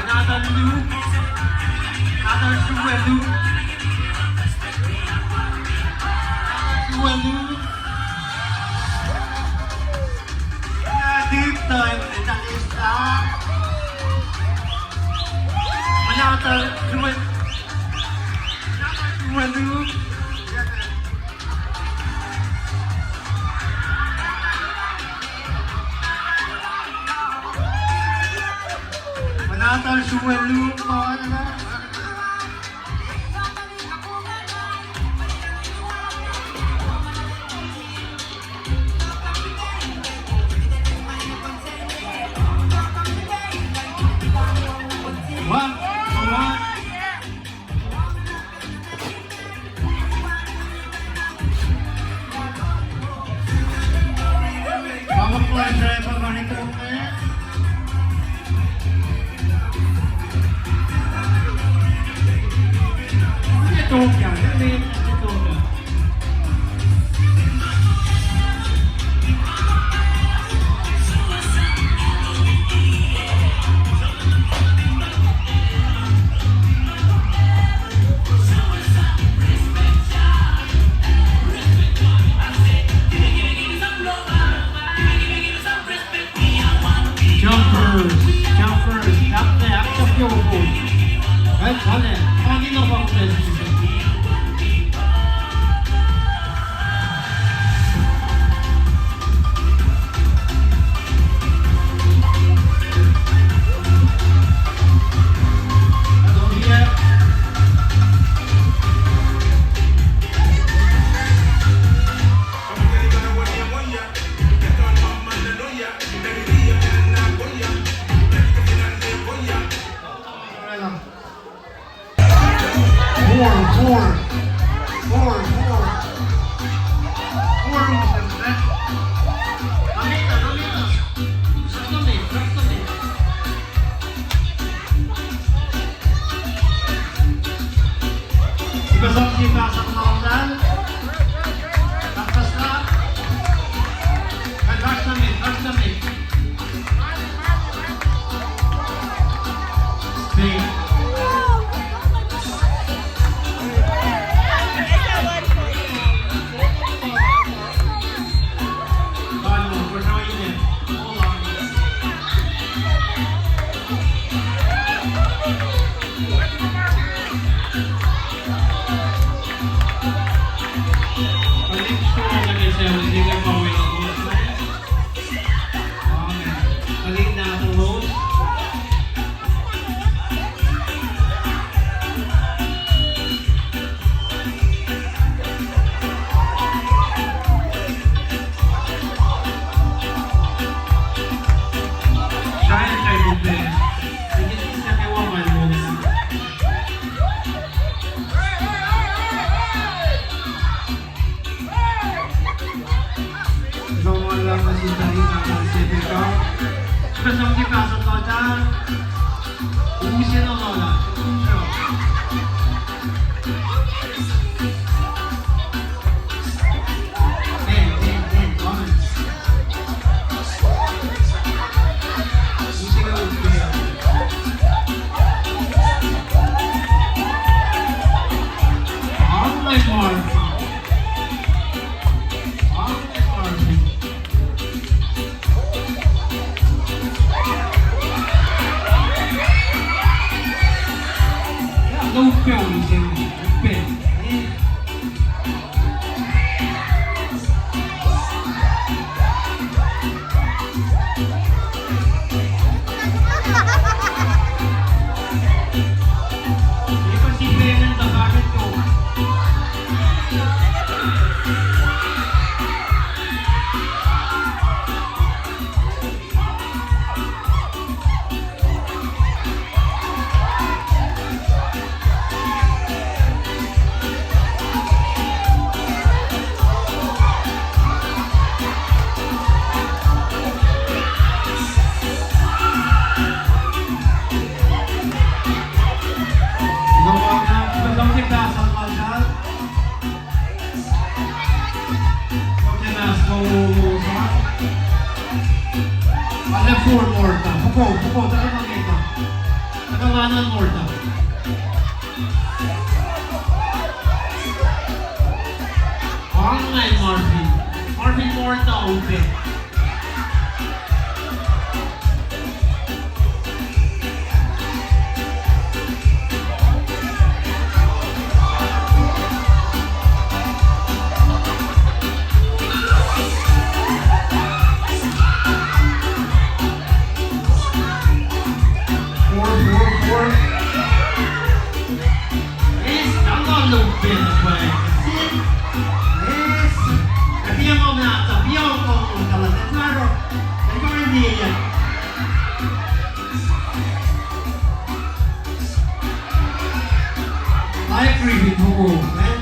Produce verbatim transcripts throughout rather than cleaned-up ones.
Another Luke. Another Luke. Another Luke. Deep time, that is that. Another Luke. Another Luke. Another Luke. One, one. Jumpers, jumpers, ahkta, ahkta yohrohl. Right, one, one, one. Four, four. Four, four. Four. Morta, pupo, pupo, tuhkuh ma ngeta. Tuhkuh lanan Morta. Angngaul Marvin. Marvin Morta upac. Four, four, four. Eis, talan lom pacl pwacye. Eis. Abiyamu mata, abiyamu mata, talan, talan. Talan, talan. Ai, Griffin, pupo, eh?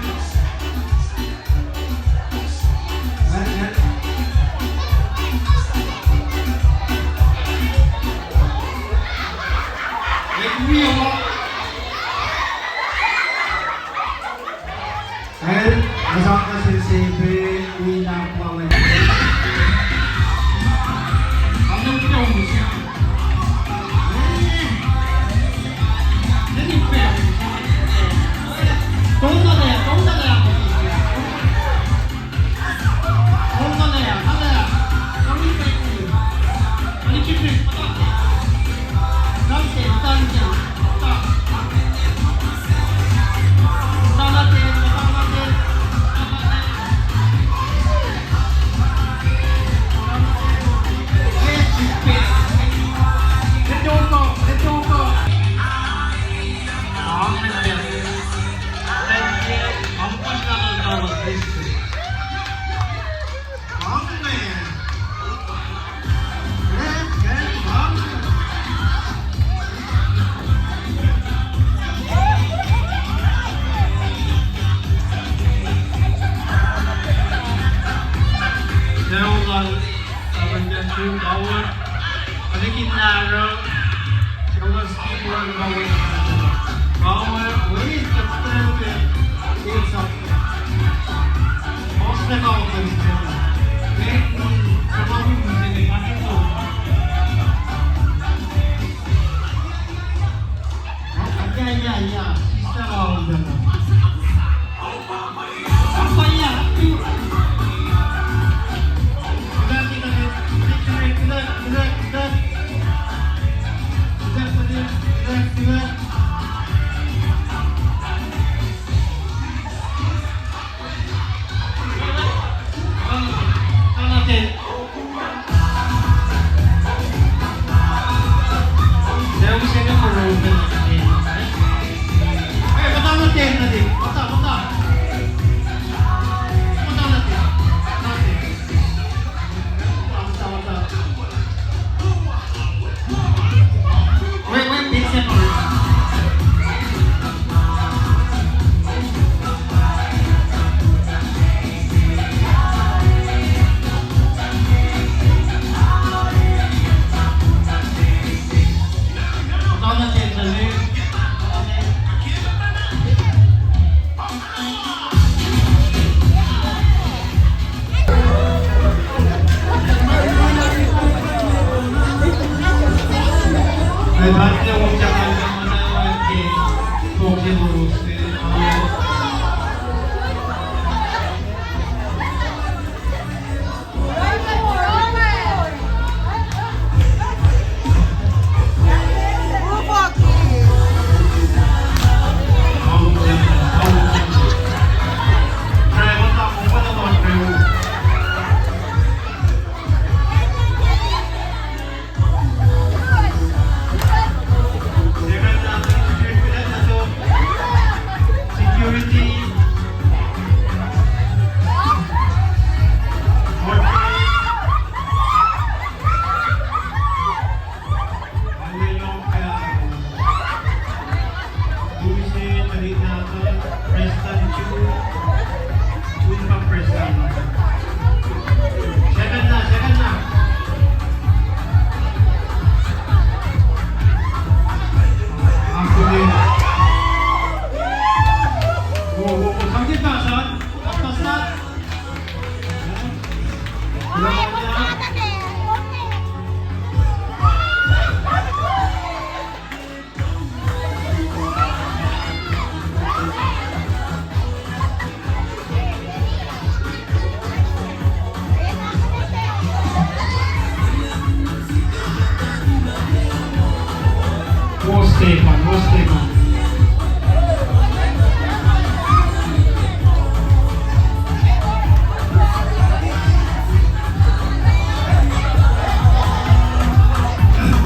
Stefan, oh Stefan.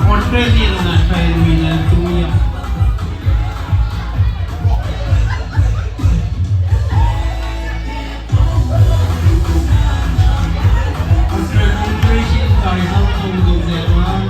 Portrait in an fail win and two year. After congratulations, guys, how to do that one?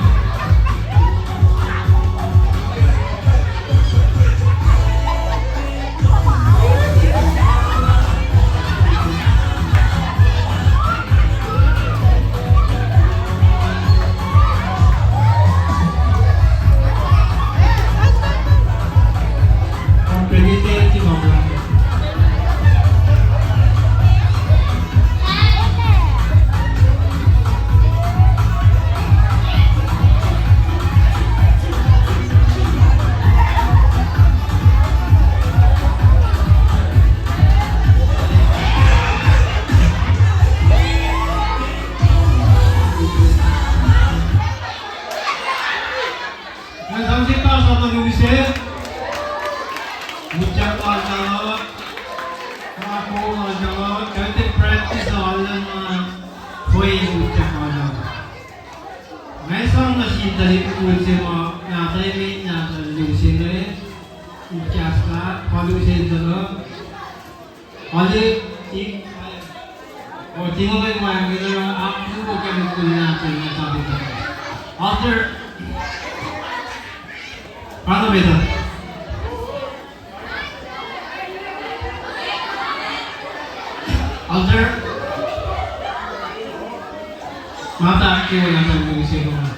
Nga sang se pa sa lusen. Utyak lal talat. Nga ko lal talat. Kuht in practice lal na. Pwacye utyak lal talat. Nga sang nuh sin tuhlihk mukul se ma nahtuhl emet, nahtuhl lusen inge. Utyak lah, pa lusen tuh. Alu, ti, o, tingo ke wacngihn, uh, ak nuko ke mukul nahtuhl na topic. Altar. Pano meta. Altar. Mata ke wacngihn nahtuhl lusen inge.